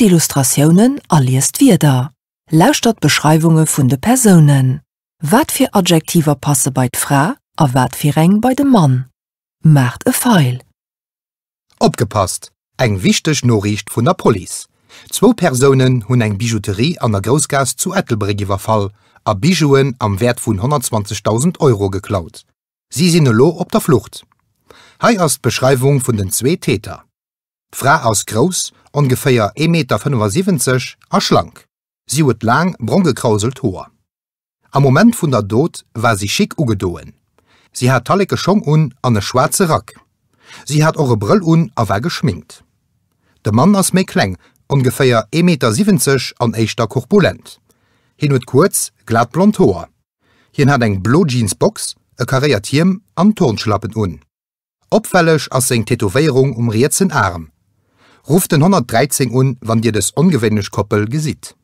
Kuckt d'Illustratiounen a liest d'Wierder. Lauschtert d'Beschreiwunge vun de Persounen. Wat fir Adjektiver passe bei d'Fra a wat fir eng bei de Mann? Maacht e Feil. Opgepasst! Eng wichteg Noriicht vun der Police! Zwou Persounen hunn eng Bijouterie an der Groussgaass zu Ettelbréck iwwerfall a Bijouen am Wäert vun 120.000 Euro geklaut. Si sinn elo op der Flucht. Hei ass d'Beschreiwung vun den zwee Täter. D'Fra ass grouss, ongeféier 1,75 Meter, a schlank. Si huet laang, brong gekrauselt Hoer. Am Moment vun der Dot war si chic ugedoen. Si hat talleke Schong un an e schwaarze Rack. Si hat och e Brëll un a war geschminkt. De Mann ass méi kleng, ongeféier 1,70 Meter an éischter korpulent. Hien huet kuerz, glat blond Hoer. Hien hat eng blo Jeansbox, e karéiert Hiem an Turnschlappen un. Opfälleg ass seng Tätowéierung um rietsen Aarm. Rufft den 113 un, wann Dir dës ongewéinlech Koppel gesitt.